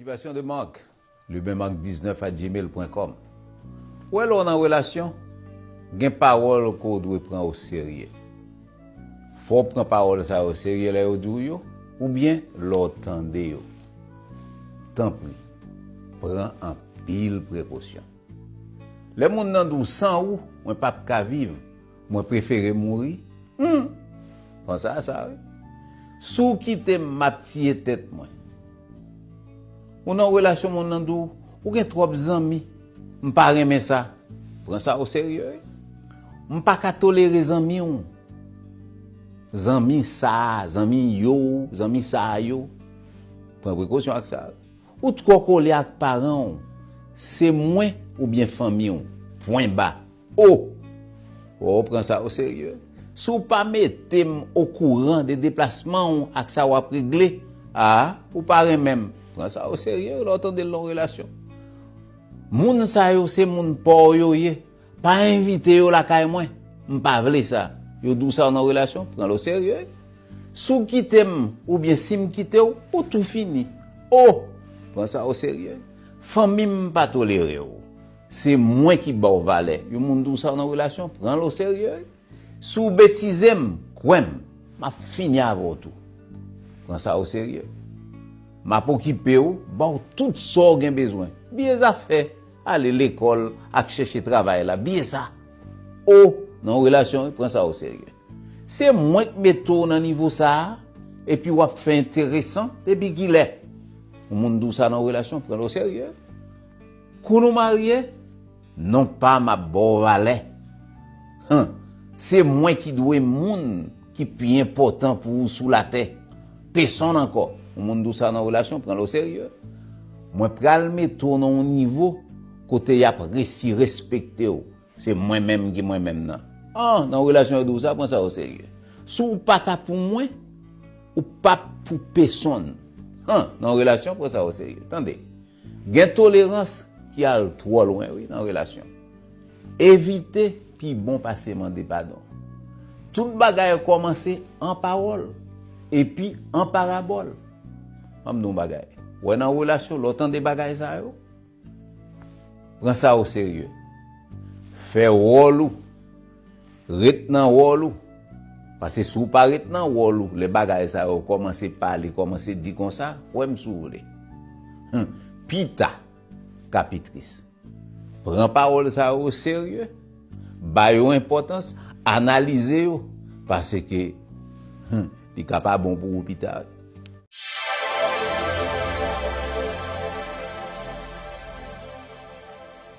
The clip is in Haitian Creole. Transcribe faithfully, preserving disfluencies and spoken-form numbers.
Motivation de Marc, lubinmarc dix-neuf à gmail point com. Ou wè, lè w nan relasyon, gen pawòl ke w dwe pran o serye. Fò w pran pawòl sa yo serye lè yo di w yo, oubyen lè w tande yo. Tanpri, pran anpil prekosyon. Lè moun nan di w, "San ou, mwen p ap ka viv, mwen prefere mouri." Hmm. Panse a sa, wi. "Si w kite m, m ap tiye tèt mwen." Ou nan relasyon, moun nan di w, "Ou gen twòp zanmi, m pa renmen sa." Pran sa o serye, wi. "M pa ka tolere zanmi w. Zanmi sa, zanmi yo, zanmi sa yo." Pran prekosyon ak sa. "Ou twò kole ak paran w. Se mwen oubyen fanmi w. Pwen ba." O! O, pran sa o serye. "Si w pa mete m okouran de deplasman w ak sa w ap regle, a, ou pa renmen m." Pran sa o serye lè w tande l nan relasyon. "Moun sa yo se moun pa w yo ye. Pa envite yo lakay mwen. M pa vle sa." Yo di w sa w nan relasyon, pran l o serye. "Si w kite m oubyen si m kite w, ou tou fini." O! Pran sa o serye. "Fanmi m pa tolere w. Se mwen ki ba w valè." Yon moun di w sa w nan relasyon, pran l o serye. "Si w betize m, kwè m, m ap fini avè w tou." Pran sa o serye. "M ap okipe w, ba w tout sa w gen bezwen. Bliye zafè ale lekòl ak chèche travay la. Bliye sa." O! Nan yon relasyon, pran sa o serye. "Se mwen k mete w nan nivo sa a, epi w ap fè enteresan depi kilè?" Yon moun di w sa nan yon relasyon, pran l o serye. "Kou nou marye, non pa m ap ba w valè. Hum, se mwen ki dwe moun ki pi enpòtan pou ou sou latè. Pesonn ankò." Yon moun di w sa nan relasyon, pran l o serye. "Mwen pral mete w nan yon nivo kote y ap resi respekte w. Se mwen menm ki mwen menm nan." An, nan relasyon yo di w sa, pran sa o serye. "Si w pa ka pou mwen, ou p ap pou pesonn." An, nan relasyon, pran sa o serye. Tande. Gen tolerans ki al twò lwen, wi, nan relasyon. Evite pi bon pase mande padon. Tout bagay kòmanse an pawòl, epi an parabòl. Ban m di w yon bagay. Wè, nan relasyon, lè w tande bagay sa yo, pran sa o serye. Fè wòl ou. Ret nan wòl ou. Paske si w pa ret nan wòl ou, lè bagay sa yo kòmanse pale, kòmanse di konsa, kwè m si w vle. Hum, pita, kapitris. Pran pawòl sa yo o serye. Ba yo enpòtans, analize yo. Paske, hum, li ka pa bon pou ou pita.